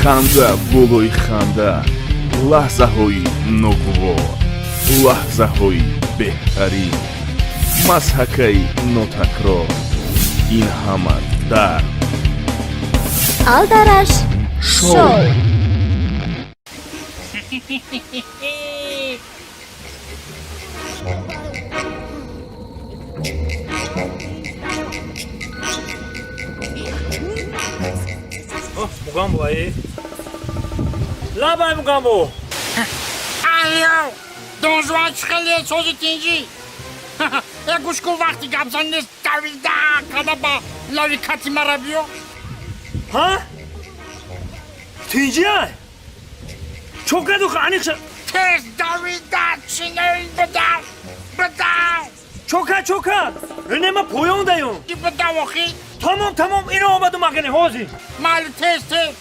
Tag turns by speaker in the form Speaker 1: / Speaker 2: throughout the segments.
Speaker 1: Ханда болои ханда, лаҳзаҳои ногувор, лаҳзаҳои беҳтарин, мазҳакаи нотакрор. Ин ҳама дар
Speaker 2: Алдараш Шоу.
Speaker 3: Мугамбо, ай. Лабай, Мугамбо.
Speaker 4: Алло, Донжуан, чӣ хеле сози, тинҷӣ? Э, гӯш кун, вақти гапзан нест, давида када ба лави кати мара биё.
Speaker 3: Ҳа? Тинҷи ай? Чо каду аниқша?
Speaker 4: Тез давида чиноин бидав, бидав.
Speaker 3: Чо кад, чо кад? Не, ма поён даём.
Speaker 4: Ки бидав охи.
Speaker 3: Тамом, тамом, ино омаду мақане ҳозир.
Speaker 4: Майли, тез, тез.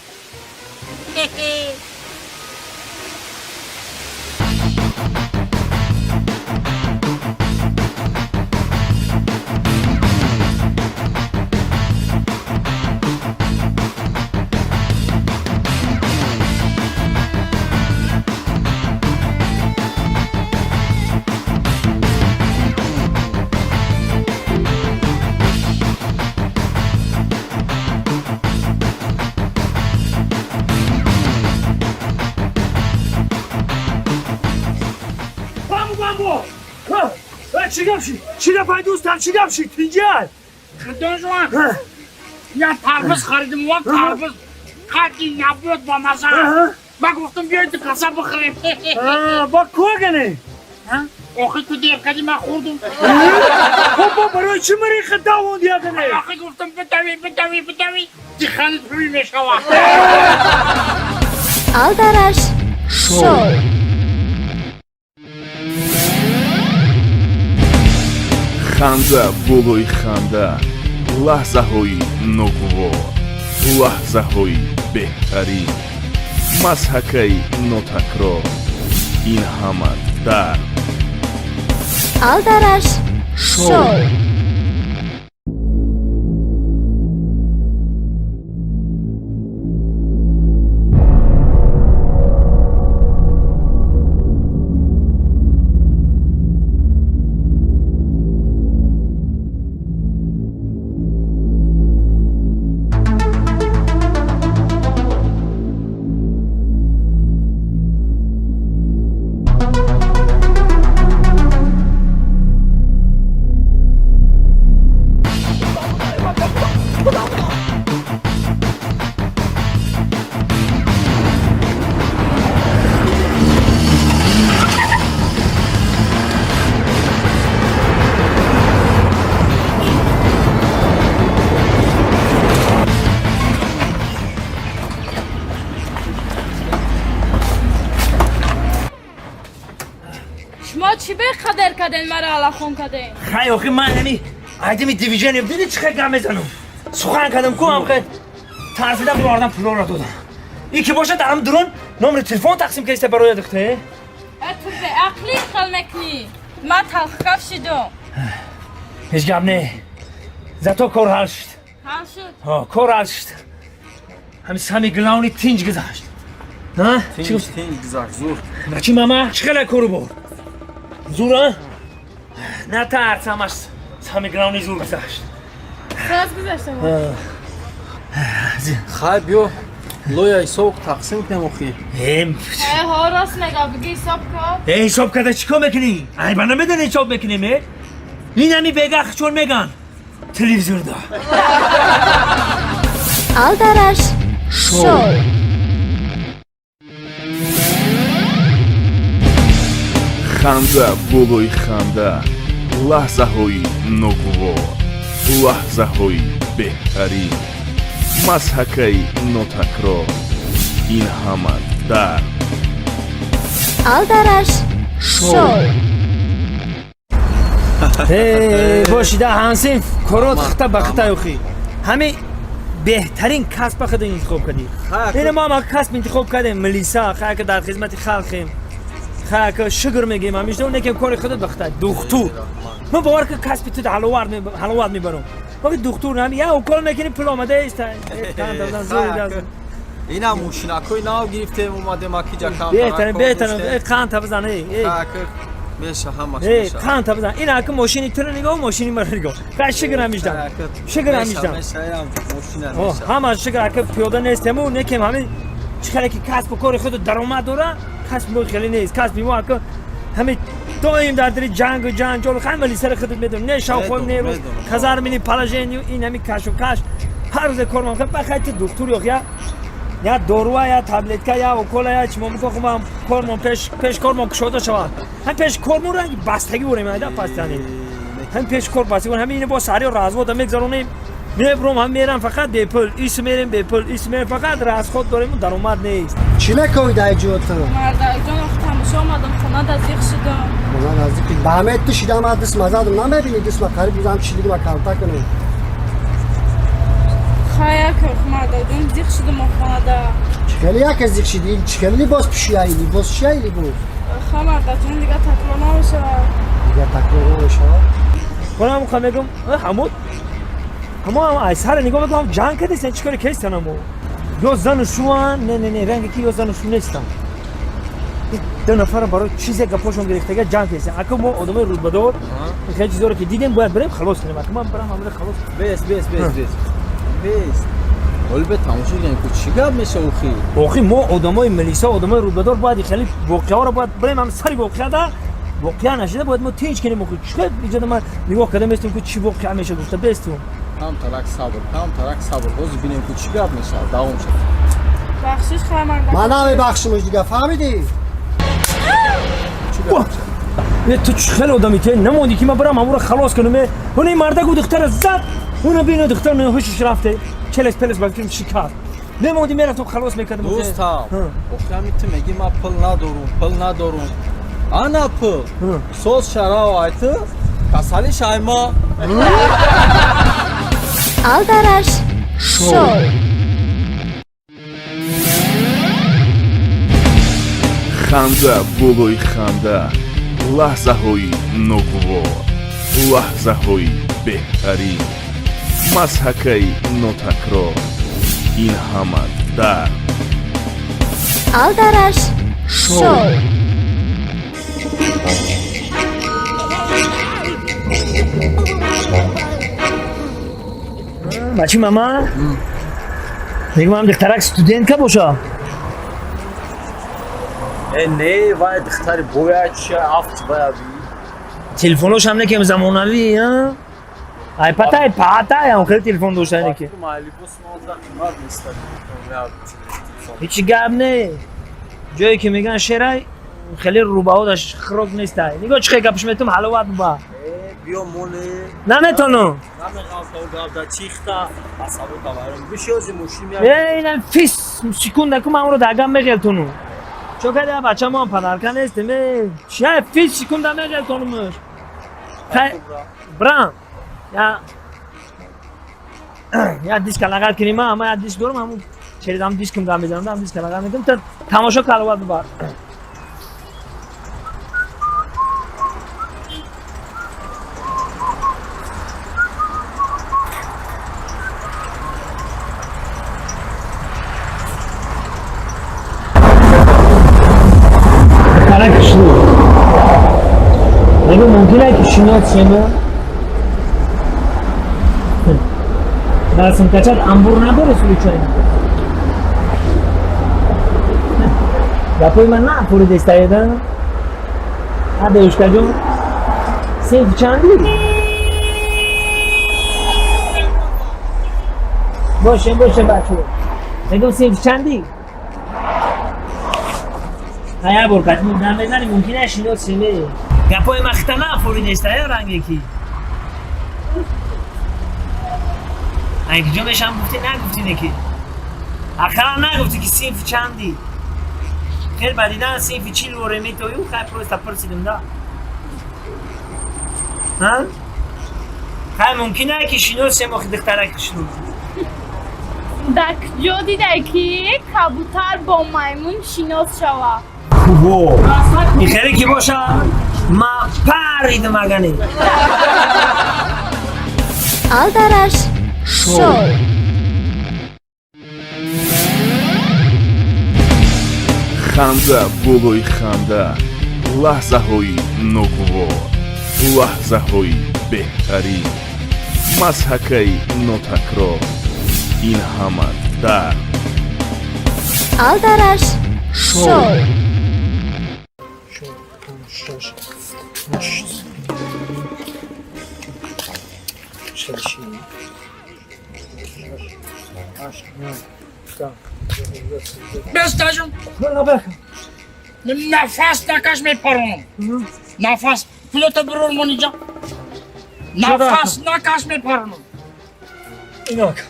Speaker 3: Ба, Мугамбо! Чӣ гап шид? Чӣ гап, ай дӯстам, чӣ гап шид? Тинҷи ай?
Speaker 4: Донжуан, як тарбуз харидим, ва тарбуз қадди набуд, ба маза. Ма гуфтам, биёед каса бихӯрем.
Speaker 3: Ба куагане?
Speaker 4: Охи, ту дер кади, ман хӯрдум.
Speaker 3: Бо барои чӣ мариха давонди ягане?
Speaker 4: Охи, гуфтам, бидави, бидави, бидави, диханит ҳуй мешавад.
Speaker 2: Алдараш Шоу.
Speaker 1: Ханда болои ханда, лаҳзаҳои ногувор, лаҳзаҳои беҳтарин, мазҳакаи нотакрор. Ин ҳама дар
Speaker 2: Алдараш Шоу.
Speaker 5: Шумо чӣ беқадр карден, маро алахон карден?
Speaker 3: Хай, охи, ман ҳами айдими дивижен диди, чӣ хел гап мезанам, сухан кардам ку, ҳам хел тарсидам, бовардам, пулоро додам. И ки бошад, ам дрон номери телефон тақсим кардиста барои духте.
Speaker 5: Э, ту беақлӣ, хел мекунӣ, ман талхкаф шидум.
Speaker 3: Ҳеҷ гап не, зато кор ҳал шуд.
Speaker 5: Ҳал шуд.
Speaker 3: Ҳо, кор ҳал шуд, ҳами сами главный тинҷ гузашт.
Speaker 6: Тинҷ, тинҷ гузашт, зур.
Speaker 3: Бачи мама, чӣ хела кору бор? Зур, а? Натарс, ҳамаш сами главный зур гузашт.
Speaker 5: Саз гузаштам.
Speaker 6: Хай, биё, лоя ҳисоб тақсим кунем охи.
Speaker 3: Эм,
Speaker 5: Э, ҳо, рост мега, биги, ҳисоб кун.
Speaker 3: Э, ҳисоб карда чӣ кор мекунӣ? Ай, ба намедонӣ, ҳисоб мекунем, э? Ин ҳами бегах чон меган телевизорда.
Speaker 2: Алдараш Шоу.
Speaker 1: Ханда болои ханда, лаҳзаҳои ногувор, лаҳзаҳои беҳтарин, мазҳакаи нотакрор. Ин ҳама дар
Speaker 2: Алдараш Шоу.
Speaker 3: Э, бошида, ҳансин, корот хита ба хита ёхи. Ҳами беҳтарин касба худа интихоб кардӣ. Ина мо ҳам касб интихоб кардем, милиса, хай, ки дар хизмати халқем. Хай, ки шукр мегӯем, ҳамишта некем, кори худат ба хита. Духтур. Ман бовар ки касби ту ҳаловат мебарам. Вақти духтур ҳами я укол мекунӣ, пул омада ист.
Speaker 6: Ина мошинакҳои нав гирифтем, омадем акиҷа кам.
Speaker 3: Беҳтарин, беҳтарин. Э, қанта бизан, эй, эй.
Speaker 6: Меша, ҳамаш
Speaker 3: Эй,
Speaker 6: меша.
Speaker 3: Қанта бизан. Ин аки мошини туро нигоҳ, мошини маро нигоҳ. Хай, шукр, ҳамиждам. Шукр, ҳамиждам. Ҳама шукр, аки пиёда нестему, некем ҳамин чӣ хеле ки касбу кори худу даромад дора, касби мо хеле нест. Касби мо аки ҳамин доим дар дили ҷангу ҷанҷол, ҳама сари худат медонӣ, не шавқом, не рӯз казармини положение, ин ҳамин кашу каш, ҳар рӯзе кормон. Бахай, ту духтур ёх, я доруа, я таблетка, я укола, я чимо микохумам, кормон пеш кормон кушода шавад. Ҳам пеш кормон ранги бастагӣ борем, айда пастани. Ҳам пеш кор бастагӣ борем, ҳамин бо сари развода мегзаронем, мебром, ҳам мерам фақат бепул, ис мерем бепул, ис мерем, фақат расход дорем, даромад нест.
Speaker 7: Чӣ мекови дар ҷото?
Speaker 5: Мардакҷон, тамошо омадам, хона наздик шудам.
Speaker 7: Хона наздик. Ба ҳамаи ту шидам, ман даст мазадам, намебинӣ, даст ма қариб бизам чилиги ма калта кунем.
Speaker 5: Хая, мардакҷон, зиқ шудам хонада.
Speaker 7: Чӣ хеле яке зиқ шидӣ? Чӣ хеле либос пӯшияи? Либос чия либос?
Speaker 5: Ха, мардакҷон, дига такрор намешавад.
Speaker 7: Дига такрор намешавад?
Speaker 3: Хонам хо мегум, ҳамут ҳамо ай сар нигоҳ мекунам, ҷанг кардестан, чӣ кори кестан ҳамо? Ё зану шуан, не, не, не, ранге ки ё зану шу нестан. Ду нафара барои чизе гапошон гирифтага ҷанг кардестан. Ака, мо одамои рутбадор, хеле чизоро ки дидем, бояд барем халос кунем. Ака, ман барам ҳамаро халос.
Speaker 6: Бес, бес, бес, бес. Бес. Ҳоли бе тамошо кунем, ку чӣ гап меша охи?
Speaker 3: Охи, мо одамои милиса, одамои рутбадор бояд хеле воқеаҳоро бояд барем ҳам сари воқеада, воқеа нашида бояд мо тинч кунем. Охи, чӣ иҷода ман нигоҳ карда местум, ку чӣ воқеа меша гуфта бестум.
Speaker 6: Кам тарак сабр, кам тарак сабр. Ҳозир бинем, ку чӣ гап мешавад, давом шавад.
Speaker 5: Бахшиш, хай, мардак.
Speaker 7: Ман намебахшимаш дига, фаҳмидӣ?
Speaker 3: Е, ту чӣ хеле одами те намондӣ, ки ман барам ҳамонро халос кунам? Е, ҳуна ин мардаку духтара зад, ҳуна бино, духтар ҳушиш рафте, челес пелес ба фикрам шикаст. Мемондӣ, мерафтам, халос мекардам.
Speaker 6: Дӯстам, охи ҳами ту мегӣ ман пул надорум, пул надорум. Ана пул. Соз шарав айту, касали шайма.
Speaker 2: Алдараш шоу.
Speaker 1: Ханда болои ханда, лаҳзаҳои ногувор, лаҳзаҳои беҳтарин, мазҳакаи нотакрор, ин ҳама дар
Speaker 2: Алдараш шоу.
Speaker 3: Бачи мама, мегӯям, духтарак студентка боша.
Speaker 6: Э, не, вай духтари бояд чи афт бояд.
Speaker 3: Телефоношам некем замонавӣ, а? Ай патай, патай, ам хеле телефон дошта неки. Ҳеҷ гап не. Ҷое ки меган шерай, хеле рӯбаҳодаш хирок нестай. Нигоҳ, чӣ хел гапш метум, ҳаловат ба.
Speaker 6: Биё моле.
Speaker 3: Наметонам.
Speaker 6: Намеғалта гапда чихта асабота вайрон. Бишёзи мошин мия.
Speaker 3: Э, инам фис секунда ку ман ро дагам меғелтонум. Чо када, бача, мо подарка нестем. Э, чия фис секунда меғелтонумш. Хай, брам. Я диска лагат кунем, ама я диск дорам, ҳамун через ҳам дискам гам мезанам, ҳам диска лагат мекунам, та тамошо каловат бибар. Духтарак шлу. Мегӯ, мумкин ки шиносему? Дар сумкачат амбур надори случайно? Гапои ман нафуридестаеда? А, девушкаҷон, синф чанди? Боше, боше, бачо. Мегӯм, синф чанди? Я бор катму намезани, мумкин аст шиносиме. Гапои ман хита нафуридестая ранге ки. Ай куҷо мешам гуфтӣ, нагуфтӣ неки. Ақаллан нагуфтӣ ки синфи чанди. Хел ба дидан синфи чил воре метою, хай, просто пурсидим да. Ҳа? Хай, мумкин ае ки шиносем охи духтарак шинос.
Speaker 5: Дар куҷо дидай, ки кабутар бо маймун шинос шавад?
Speaker 3: Во! Ин хеле ки боша, ма паридим агане.
Speaker 2: Алдараш шоу.
Speaker 1: Ханда болои ханда, лаҳзаҳои ногувор, лаҳзаҳои беҳтарин, мазҳакаи нотакрор. Ин ҳама дар
Speaker 2: Алдараш Шоу.
Speaker 4: Бестажум. Нафас накаш, мепаронам. Нафас пулото бирор мониҷа. Нафас накаш, мепаронам.
Speaker 3: Инака.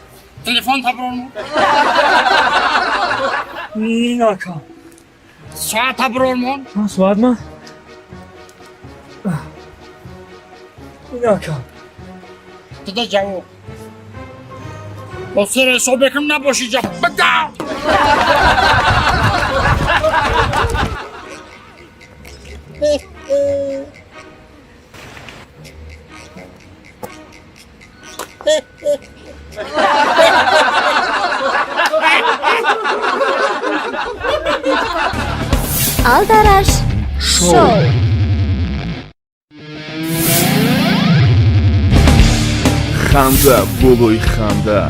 Speaker 4: Телефон та бирор мон.
Speaker 3: Инака.
Speaker 4: Соата бирор мон.
Speaker 3: Соат ма? Инака.
Speaker 4: Тида ҷавоб. Бо сер ҳисоб мекунам, набоши ҷа. Бада!
Speaker 2: Алдараш Шоу.
Speaker 1: Ханда болои ханда,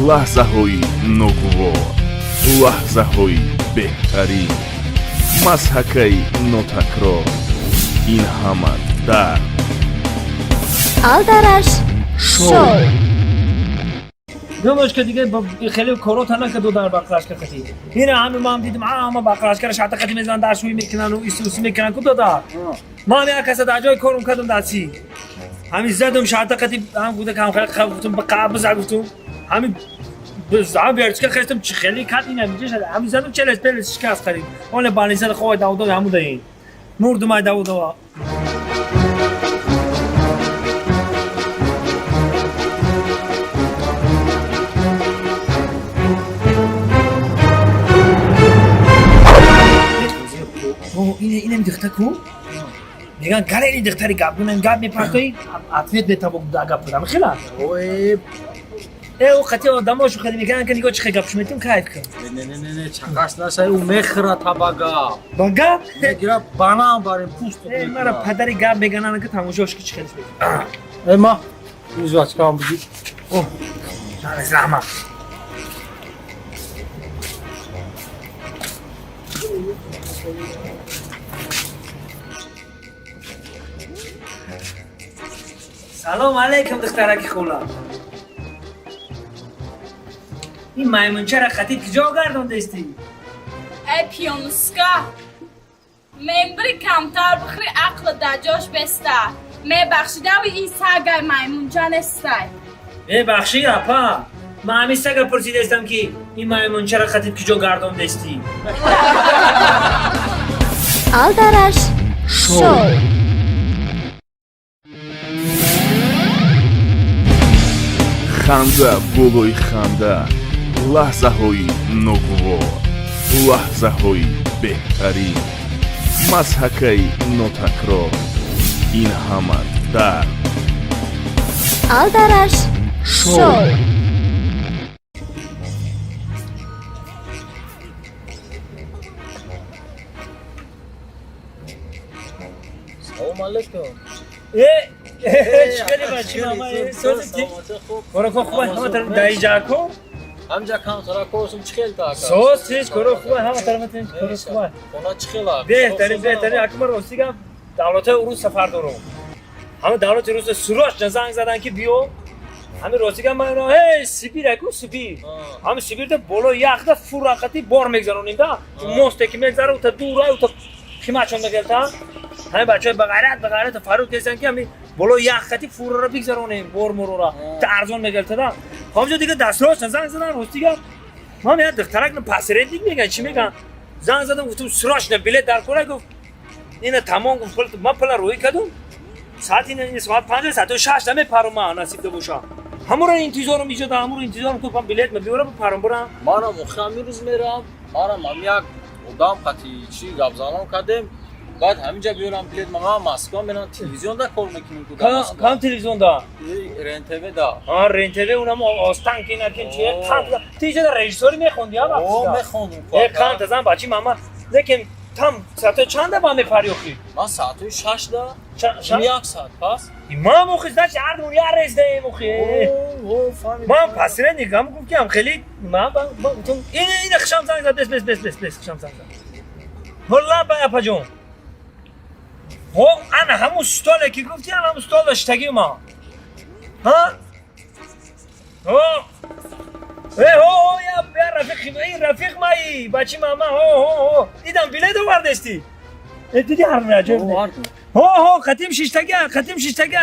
Speaker 1: лаҳзаҳои ногувор, лаҳзаҳои беҳтарин, мазҳакаи нотакрор. Ин ҳама дар
Speaker 2: Алдараш Шоу.
Speaker 3: Думашка дига хеле корота накаду дар бақрашка хати. Ина ҳами ман дидим, ҳама бақрашкара шарта хати мезананд, даршӯӣ мекунанд, исусӣ мекунанд ку дода. Ман як каса дар ҷои корум кардам дастӣ. Ҳами задум шарта хати, ҳам гуда кам хеле хав гуфтум, ба қаб зад гуфтум. Ҳами ҳам берчка хестум, чи хеле кат ина миҷа шад. Ҳами задум челес пелес шикаст харид. Оле балисад хой давдо ҳаму даин. Мурдум ай давдо. Инем дихта ку? Меган галери дихтари гап гунен гап мепартои, ответ метабо гап кунам хела.
Speaker 6: Ой,
Speaker 3: Э, о қати одамошо хеле мекунан ки нигоҳ чи хел гапш метум кайф кун.
Speaker 6: Не, не, не, не, чакаш нашай, ӯ мехӯра та ба гап.
Speaker 3: Ба гап?
Speaker 6: Мегира банам барем пуст.
Speaker 3: Э, мара падари гап меганан ки тамошош ки чи хел мекунад.
Speaker 6: Э, ма, извачкам буди.
Speaker 3: О, раҳмат. Салом алейкум, духтараки хола. Ин маймунчара хатид куҷо гардондестӣ?
Speaker 5: Э, пиёнуска, мембри камтар бихӯри, ақла дар ҷош беста. Мебахшидави, ин сагай, маймунча нестай.
Speaker 3: Мебахшӣ, апа, ман ҳамин сага пурсидастам ки ин маймунчара хатид куҷо гардондестӣ.
Speaker 2: Алдараш Шоу.
Speaker 1: Ханда болои ханда, лаҳзаҳои ногувор, лаҳзаҳои беҳтарин, мазҳакаи нотакрор. Ин ҳама дар
Speaker 2: Алдараш Шоу.
Speaker 6: Салом алейкум.
Speaker 3: Э, чӣ кардӣ, бачи? Созӣ, корако хуба, ҳама тараф даиҷако.
Speaker 6: Ҳамҷа кам тара корсум, чӣ хел та ака?
Speaker 3: Соз чиз, коро хуба, ҳама тараф коро хуба.
Speaker 6: Хона чӣ хела?
Speaker 3: Беҳтарин, беҳтарин. Ака, ман рости гап давлатҳои урус сафар дорам. Ҳама давлати рус срочно занг задан ки биё. Ҳами рости гап ман ҳей Сибир аку Сибир. Ҳами Сибирда боло яхда фурақати бор мегзаронем да. Мосте ки мегзара, ута дура, ута қиматшон мегелта. Ҳами бачаҳои бағайрат бағайрат фаруд кесан ки ҳами боло яхқати фурара бигзаронем бор мурора. Та арзон мегелта да. Ҳамҷо дига дастрочно занг задан, рости гап. Ман як духтарак посредник меган, чӣ меган? Занг задам, гуфтум срочно билет дар кора, гуфт ина тамом, гуфт пул ман пула рӯй кардум. Соат ина соат 5, соати 6 да мепарум ман, насиб да боша. Ҳамуро интизорум иҷо да, ҳамуро интизорум ку билет ма биёрам, парум бурам.
Speaker 6: Манам охи ҳамин рӯз мерам. Манам ҳам як одам қати чӣ гапзанон кардем. Баъд ҳаминҷа биёрам билет, ман Москва мерам, телевизионда кор мекунем ку дар Москва.
Speaker 3: Кам телевизионда?
Speaker 6: РЕН-ТВ да.
Speaker 3: А, РЕН-ТВ, унам Останкино кин чи кант. Ти иҷо да режиссёри мехонди, а вақт?
Speaker 6: О, мехондум ку.
Speaker 3: Э, канта зан бачи мама. Лекин там соатҳои чанда ба мепари охи?
Speaker 6: Ман соатҳои 6 да. Як соат пас.
Speaker 3: Ман охи, значит, ҳардумон як рейс даем охи. Ман посредник ам, гуфт ки ам хеле ман ин хишам занг зад, бес бес бес бес бес, хишам занг зад. Ҳолла ба апаҷон. Ҳо, ана ҳамун столе ки гуфти, ана ҳамун стол доштагӣ ма. Ҳа? Ҳо. Э, ҳо, ҳо, я я рафиқ, ин рафиқ маи, бачи мама, ҳо, ҳо, ҳо. Дидам билет овардести. Э, диди ҳар раҷаб. Ҳо, ҳо, қатим шиштага, қатим шиштага.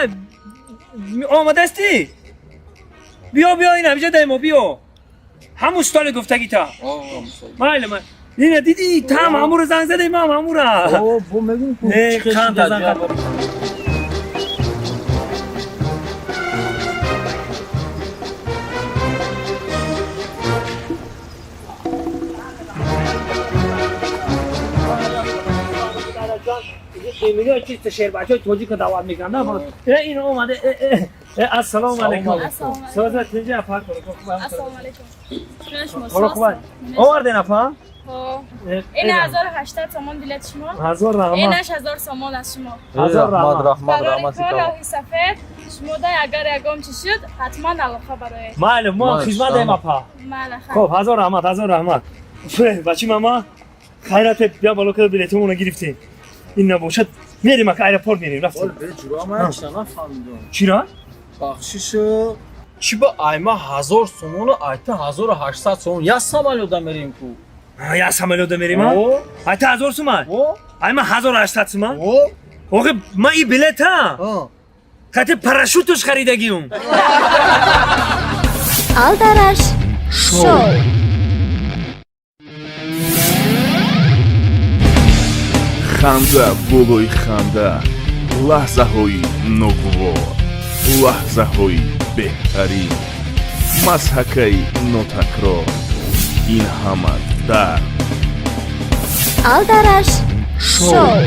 Speaker 3: Омадасти? Биё, биё, ин ҳамиҷа даемо, биё. Ҳамун столи гуфтагита. Майли, майли. Ина диди, там ҳамуро занг задем, мам ҳамура. Не, қанда занг. Эмилио чист шербачаи тоҷика даъват мекунанд. Ин омаде. Ассалому алайкум. Соза тинҷа апа.
Speaker 5: Ассалому алайкум.
Speaker 3: Ҳоло хуб оварден апа?
Speaker 5: Ин 1800 сомон билет шумо.
Speaker 3: Ҳазор раҳмат.
Speaker 5: Ин 8000 сомон аз шумо.
Speaker 3: Ҳазор раҳмат.
Speaker 6: Раҳмат, раҳмат.
Speaker 5: Барои роҳи сафед шумо да агар ягон чиз шуд, ҳатман алоқа бароед.
Speaker 3: Майли, мо хизмат даем апа.
Speaker 5: Майли.
Speaker 3: Хуб, ҳазор раҳмат, ҳазор раҳмат. Бачи мама, хайрате, бия боло ка билетумонро гирифтем. Ин набошад, мерем ака аэропорт мерем, рафтем. Чира?
Speaker 6: Бахшиш, чӣ ба айма 1000 сомону айта 1800 сомон? Як самолёта мерем ку.
Speaker 3: Як самолёта мерем, а? Айта 1000 суман, айма 1800 суман. Охи, ман и билета қати парашюташ харидагиум.
Speaker 2: Алдараш шоу.
Speaker 1: Ханда болои ханда, лаҳзаҳои ногувор, лаҳзаҳои беҳтарин, мазҳакаи нотакрор, ин ҳама дар
Speaker 2: Алдараш шоу.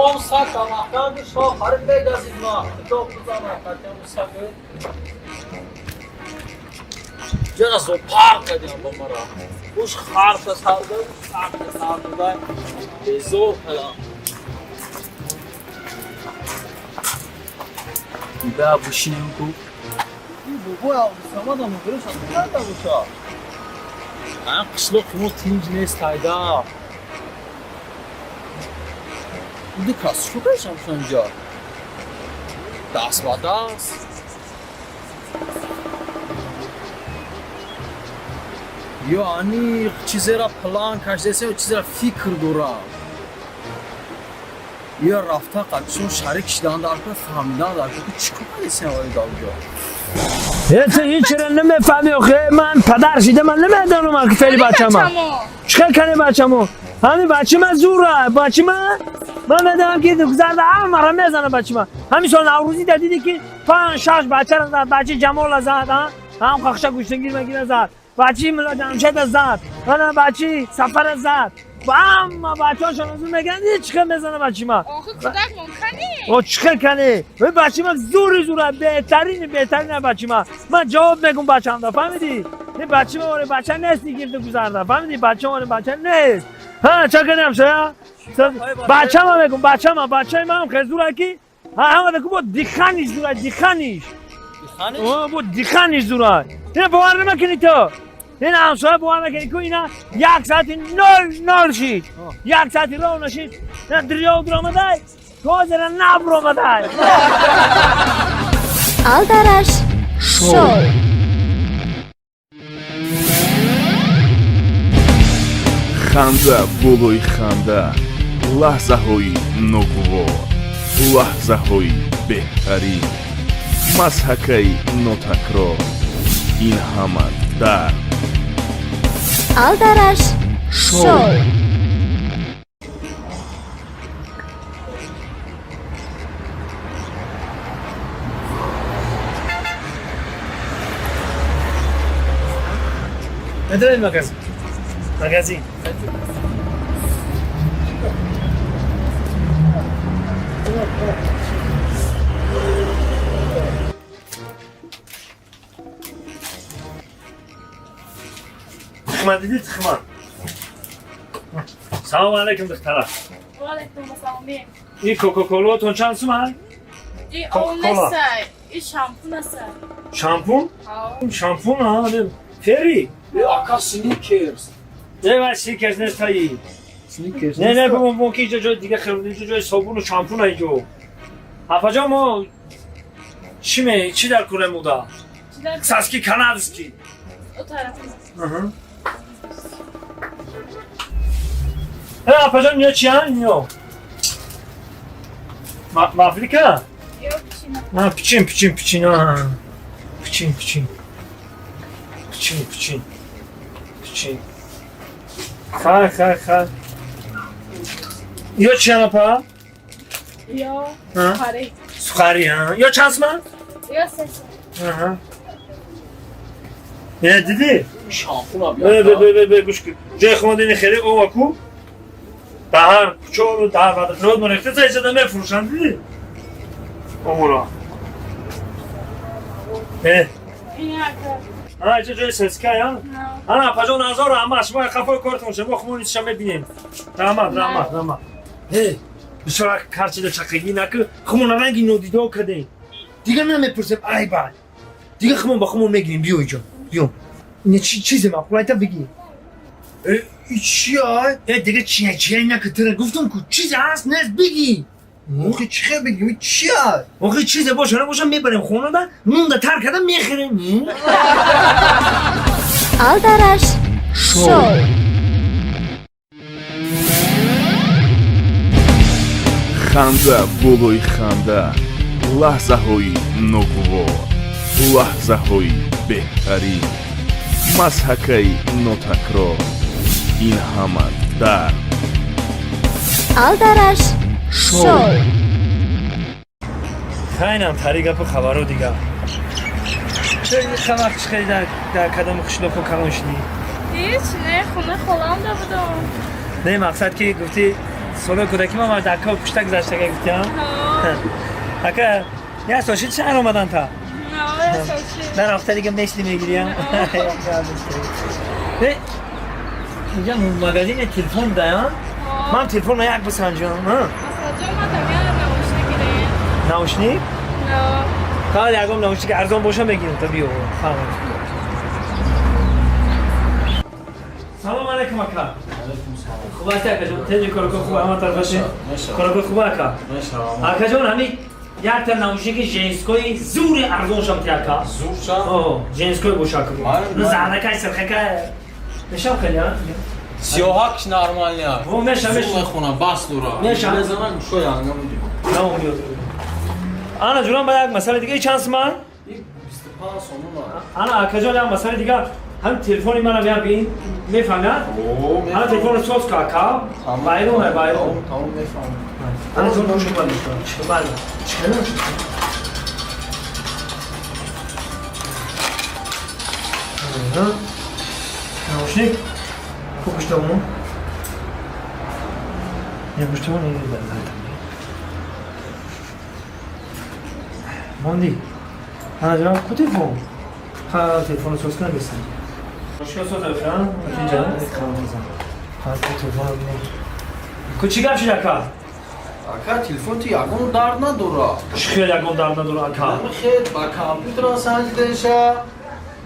Speaker 6: Он сак амахканди шо харид мегазид ма. Худо бизана қатиам сак. Ҷара зоопарк кардем ба мара. Уш харта сарда, сакта сарда, безор кардам. Да бушинем ку. Бобо Абдусамад ам гирифт карда боша. Ан қишлоқ мо тинҷ нест айда. Ди кас чӣ кардам инҷа? Даст ба даст. Ё аниқ чизера план кашидаса, ё чизера фикр дорам. Ё рафта қадшон шарик шидан дар кор, фаҳмидан дар кор, чӣ кор кардесен ои давҷо.
Speaker 3: Ту ҳечро намефаҳми охе, ман падар шида, ман намедонам ки фели бачама. Чикар кардем бачамо? Ҳамин бачама зура, бачама ман медонам ки гузарда ҳамаро мезана бачама. Ҳамин сол Наврӯзӣ да диди ки панҷ шаш бачаро зад, бачи Ҷамола зад, ҳам қақша гӯштангир магира зад, бачи Мулла Ҷамшеда зад, ана бачи Сафара зад. Ҳама бачаҳошон зур мегӯянд, чӣ хел мезана бачима.
Speaker 5: Охи кӯдак мумкане?
Speaker 3: О, чӣ хел кане? Бачима зури зура, беҳтарини беҳтарина бачима. Ман ҷавоб мегум бачамда, фаҳмидӣ? Ин бачима оре бача нест, гирду гузарда, фаҳмидӣ? Бача оре бача нест. Ҳа, ча кардем шая? Бачама мегум, бачама, бачаи ман хел зура ки ҳама даку бо диханиш зура, диханиш.
Speaker 6: Диханиш?
Speaker 3: О, бо диханиш зура. Ина бовар намекунӣ ту. Ин ҳамсоя бовар накунӣ ку, ина як соати 00 шид. Як соати ров нашид. Ина дарё дуромадай, тозара набуромадай.
Speaker 2: Алдараш шоу.
Speaker 1: Ханда болои ханда, лаҳзаҳои ногувор, лаҳзаҳои беҳтарин, мазҳакаи нотакрор, ин ҳама дар
Speaker 2: Алдараш шоу.
Speaker 3: Медонед магазин? Магазин. Тухма диди, тухма. Салом алейкум, духтара.
Speaker 5: Валейкум ассалом.
Speaker 3: Ин кока-колаотон чанд суман?
Speaker 5: И
Speaker 3: Кока-кола.
Speaker 5: он несай, и шампун асай.
Speaker 3: Шампун? Шампун, а, фери.
Speaker 6: Ака, Сникерс.
Speaker 3: Не, ва Сникерс нестаи.
Speaker 6: Сникерс.
Speaker 3: Не, не, бо мо ки инҷо ҷои дига хел, инҷо ҷои собуну шампун инҷо. Апаҷон, мо чӣ ме, чӣ дар куре муда? Саски канадский.
Speaker 5: О тараф.
Speaker 3: Э, апаҷон, ино чиян, ино? Мафлика?
Speaker 5: Ё пичина.
Speaker 3: А, пичин, пичин, пичин, а. Пичин, пичин. Пичин, пичин. Пичин. Хай, хай, хай. Ё чиян, апа?
Speaker 5: Ё
Speaker 3: А?
Speaker 5: сухари.
Speaker 3: Сухари, а? Ё чанд суман?
Speaker 5: Ё 300.
Speaker 3: Аҳа. Э, дидӣ?
Speaker 6: Шампуна
Speaker 3: Бе, бе,
Speaker 6: биё.
Speaker 3: бе, бе, бе, гӯш кун. Ҷои хонадини хеле ова ку? Даҳар, кучору, даҳар, вадашрод морехта, зайчада мефурӯшанд, дидӣ? Омура. Э,
Speaker 5: Ин ака.
Speaker 3: а, инҷо ҷои сеска, я?
Speaker 5: На.
Speaker 3: Ана, апаҷон, азор раҳмат, шумо қафои кортон шумо, мо хумон ичша мебинем. Раҳмат, раҳмат, раҳмат. Э, бисёр карчида чақигӣ наку, хумон ранги нодидо кардем. Дига намепурсем, ай бай. Дига хумон ба хумон мегирем, биё инҷо. Биё. Ина чи чизе маъқул айта бигӣ.
Speaker 8: Э, и чия?
Speaker 3: Э, дига чия чия наку, тира гуфтам ку, чизе ҳаст, нест, бигӣ.
Speaker 8: Охи чӣ хел бигим? И чия?
Speaker 3: Охи чизе боша, набоша, мебарем хонада, нунда тар карда мехӯрем.
Speaker 2: Алдараш шоу.
Speaker 1: Ханда болои ханда, лаҳзаҳои ногувор, лаҳзаҳои беҳтарин, мазҳакаи нотакрор, ин ҳама дар
Speaker 2: Алдараш шоу.
Speaker 3: Хайнам тари гапу хабаро дига. Чо ин вақт чӣ хеле дар кадом қишлоқу калон шудӣ?
Speaker 5: Ҳеч не, хона холам да будам.
Speaker 3: Не, мақсад ки гуфтӣ солои кӯдакӣ ман дар кор пушта гузаштага гуфтиам. Ака, як сол шид шаҳр омадан та.
Speaker 5: На, сочи.
Speaker 3: Дар ҳафта дига месли мегириям. Не, инҷа магазини телефон даям. Ман телефонро як бисанҷам.
Speaker 5: Масалаҷон, ман тамя наушник гирем.
Speaker 3: Наушник?
Speaker 5: На.
Speaker 3: Фақат ягон наушник арзон боша мегирем, та биё. Фаҳмам. Салом алейкум, ака. Хуб ҳасти, акаҷон? Теҷи корако хуб, ҳама тарафаши? Корако хуб, ака? Акаҷон, ҳами якта наушники женской зури арзон шам ти, ака.
Speaker 6: Зурча?
Speaker 3: О, женской боша, ака.
Speaker 6: Ман-
Speaker 3: Зарнакай, сирхакай. Мешам хеле, а?
Speaker 6: Сиёҳакш нормальный.
Speaker 3: Во, меша, меша.
Speaker 6: Зур мехона, бас дора.
Speaker 3: Меша.
Speaker 6: Мезанам, гӯшои янга мудим.
Speaker 3: Тамом, биё. Ана, ҷурам, ба як масъала дига, чанд суман?
Speaker 6: И 25 сомона.
Speaker 3: Ана, акаҷон, як масъала дига, ҳам телефони манам як бин, мефаҳмяд?
Speaker 6: О,
Speaker 3: Ана телефонро соз ка, ака. Байрон, байрон.
Speaker 6: Тамом, мефаҳмам.
Speaker 3: Ана ҷон, гӯш кун, бале. Чӣ хел? Наушник? Ку гӯштамон? Я гӯштамон не монди. Ана ҷон, ку телефон? Ха, телефонро соз кунам бесам. Мушкил соз ха? Инҷа, хамза. Ха, ку телефон. Ку чӣ гап шид, ака?
Speaker 6: Ака, телефон ти ягон дард надора.
Speaker 3: Чӣ хел ягон дард надора, ака?
Speaker 6: Хел ба компютерам санҷидаша,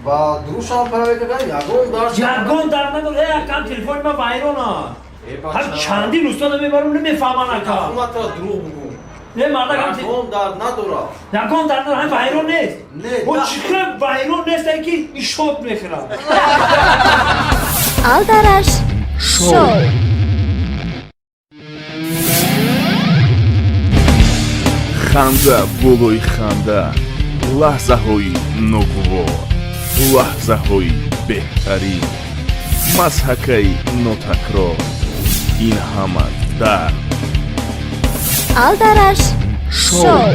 Speaker 6: ба дурушам проверка карда, ягон дард.
Speaker 3: Ягон дард надора. Э, акам, телефони ман вайрона.
Speaker 6: Э,
Speaker 3: ҳам чандин устода мебарам, намефаҳман, ака.
Speaker 6: Ҳукуматра дурӯғ бугум.
Speaker 3: Не, мардак, ҳам
Speaker 6: Ягон дард надора.
Speaker 3: Ягон дард надора, ҳам вайрон нест.
Speaker 6: Не,
Speaker 3: О,
Speaker 6: да.
Speaker 3: чӣ хел вайрон нест, ай ки ишот мехӯрад.
Speaker 2: Алдараш шоу.
Speaker 1: Ханда болои ханда, лаҳзаҳои ногувор, лаҳзаҳои беҳтарин, мазҳакаи нотакрор, ин ҳама дар
Speaker 2: Алдараш шоу.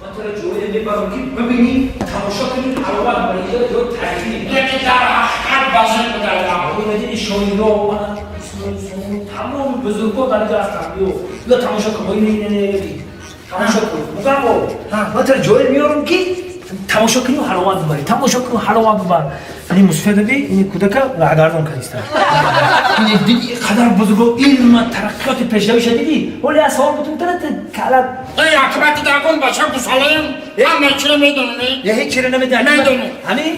Speaker 3: Ман туро ҷое мебарам ки бибинӣ, тамошо кунӣ, ҳаловат ба инҷо ҷо таърихӣ.
Speaker 4: Яке дар ҳақиқат базир будам.
Speaker 3: Дини шоиро, тамоми бузургон дар инҷо ҳастанд. Биё, биё, тамошо кун. Не, не, не, тамошо кун. Мугамбо, ман туро ҷое меорам ки Тамошо кунӣ, ҳаловат бибарӣ, тамошо кунӣ, ҳаловат бибар. Ини мусфедаби, ини кӯдака раҳгардон кардиста. Ини диди, қадар бузурго, илма, тараққиёти, пешравиша дидӣ? Ҳоли аз савол бутун тара кала.
Speaker 4: Эй, акбати дагон бача гусалаем, ҳама чиро медонам.
Speaker 3: Я ҳеҷ чиро намедонам.
Speaker 4: Медонам.
Speaker 3: Ҳамин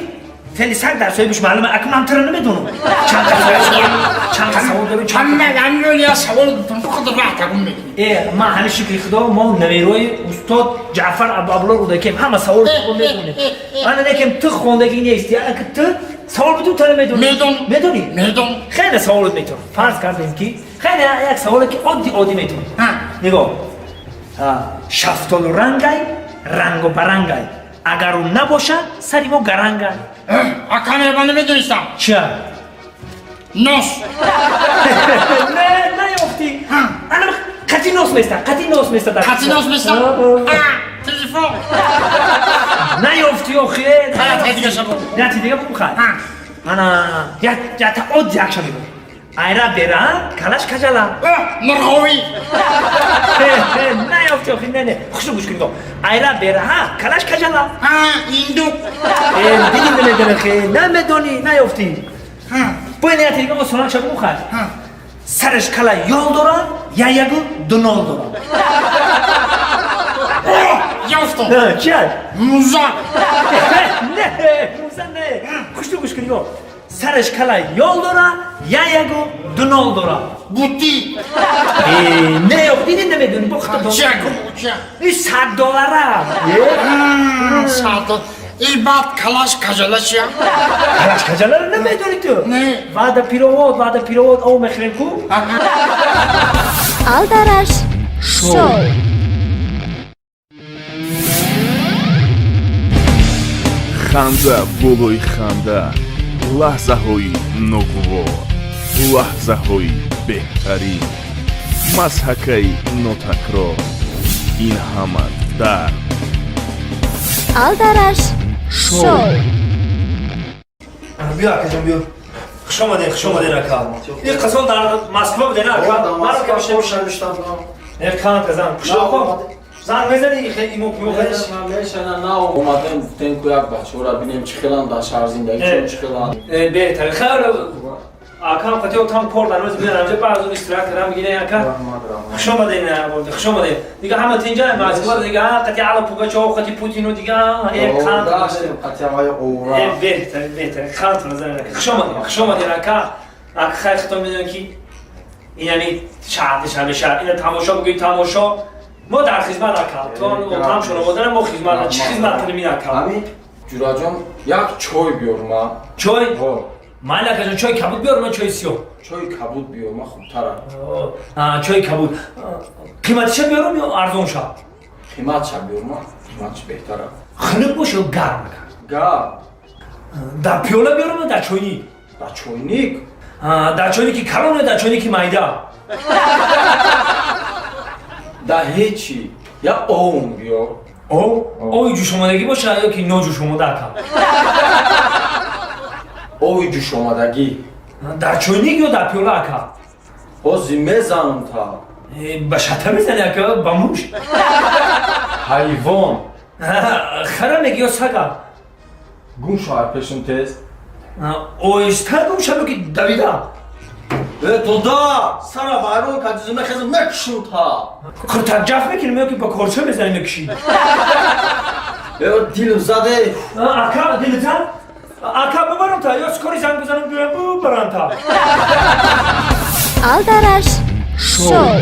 Speaker 3: фели саг дар соҳибаш маълума. Ака, ман тара намедонам. Чанд чанд савол дорем, чанд.
Speaker 4: Ҳама ҳамин я савол бутун худ раҳ тагун мекунӣ.
Speaker 3: Э, ман ҳами, шукри худо, мо наверои устод Ҷаъфар Абуабдулло Рудакием, ҳама савол медонем. Ана некем, ту хондагӣ нести. Ака, ту савол бутун тара медонӣ?
Speaker 4: Медонам.
Speaker 3: Медонӣ?
Speaker 4: Медонам.
Speaker 3: Хеле саволот метавонам. Фарз кардем, ки хеле як саволе, ки оддӣ оддӣ метавонӣ. Нигоҳ: шафтолу рангай, рангу барангай, агар ӯ набоша, сари мо гарангай.
Speaker 4: Ака, ман намедонистам.
Speaker 3: Чия?
Speaker 4: Нос.
Speaker 3: Не, наёфтӣ. Ана, қати нос места, қати нос места.
Speaker 4: Қати нос места, телефон.
Speaker 3: Наёфтӣ, охи.
Speaker 4: Хай, дига шабо.
Speaker 3: Яти дига бу, хай. Ана, ята одди якша мегӯ: айра бера, калаш кажала.
Speaker 4: Мурғовӣ.
Speaker 3: Наёфтӣ, охи. Не, не, хушу гӯш кун, айра бера, калаш кажала.
Speaker 4: Индук.
Speaker 3: Диди, намедонӣ, хе, намедонӣ, наёфтӣ. Бояд яти дига осонак шабу, хай. Сараш кала ёл дора, я ягу дунол дора.
Speaker 4: Ёфтам.
Speaker 3: Чия?
Speaker 4: Муза.
Speaker 3: Не, муза не. Хушу гӯш кун, нигоҳ: сараш кала ёл дора, я ягу дунол дора.
Speaker 4: Бути.
Speaker 3: Не, диди, намедонӣ, бо худо.
Speaker 4: Чия, чия?
Speaker 3: И 100 доллара.
Speaker 4: 100. И баъд калаш кажала чия?
Speaker 3: Калаш кажаларо намедонӣ ту?
Speaker 4: Не.
Speaker 3: Водопровод, водопровод, об мехӯрем ку.
Speaker 2: Алдараш шоу.
Speaker 1: Ханда болои ханда, лаҳзаҳои ногувор, лаҳзаҳои беҳтарин, мазҳакаи нотакрор, ин ҳама дар
Speaker 2: Алдараш шоу.
Speaker 3: Биё, акаҷон, биё, хуш омадед, хуш омадед, ака. Ин қасон дар Москва буден, ака? Қан казан занг мезани, имо.
Speaker 6: Омадем, гуфтем ку як бачаҳоро бинем, чӣ хеланд дар шаҳр, зиндагишон чӣ хеланд.
Speaker 3: Беҳтарин, хайр, акам қатио там кор дар рӯз биён ҳамҷа, баъзун истироҳат кардам, мегирен. Ака, хуш омадед, хуш омадед. Дига ҳама тинҷа Москва, дига қати Алла Пугачёва, қати Путину, дига қан. Беҳтарин, беҳтарин, қанд назар. Хуш омадед, хуш омадед, ака. Ака, хайр, хитон медонем, ки ин яъни шаҳр, душанбе шаҳр, ина тамошо бигӯи, тамошо. Мо дар хизмат, ака, то отамшон омодан, мо хизмат. Чӣ хизмат кунем ин, ака?
Speaker 6: Ҳами, ҷураҷон, як чой биёр ма.
Speaker 3: Чой? Майли, акаҷон, чой кабуд биёр ма, чои сиёҳ?
Speaker 6: Чои кабуд биёр ма, хубтара.
Speaker 3: Чои кабуд. Қиматиша биёрам ё арзонша?
Speaker 6: Қиматша биёр ма, қиматш беҳтара.
Speaker 3: Хунук бош ё гарм, ака?
Speaker 6: Гарм.
Speaker 3: Дар пиёла биёрам ё дар чойник?
Speaker 6: Дар чойник.
Speaker 3: Дар чойники калон ё дар чойники майда?
Speaker 6: Дар ҳечи, як ом биёр.
Speaker 3: Об? Оби ҷӯшомадагӣ боша ё ки ноҷӯшомада, ака?
Speaker 6: Оби ҷӯшомадагӣ.
Speaker 3: Дар чойник ё дар пиёла, ака?
Speaker 6: Ҳозир мезанам та.
Speaker 3: Ба шата мезани, ака, ба муш?
Speaker 6: Ҳайвон.
Speaker 3: Хара меги ё сага?
Speaker 6: Гум шавай пешум, тез.
Speaker 3: Оҳиста гум шавё ки давида?
Speaker 6: Э, дода, сара вайрон кардизу, мехезм, мекушум та.
Speaker 3: Хуртаҷаф мекунем ё ки ба корча мезанем, мекушӣ?
Speaker 6: Э, дилм заде.
Speaker 3: Ака, дилта, ака, бубарам та ё скорый занг бизанам, гӯям, бубарам та?
Speaker 2: Алдараш шоу.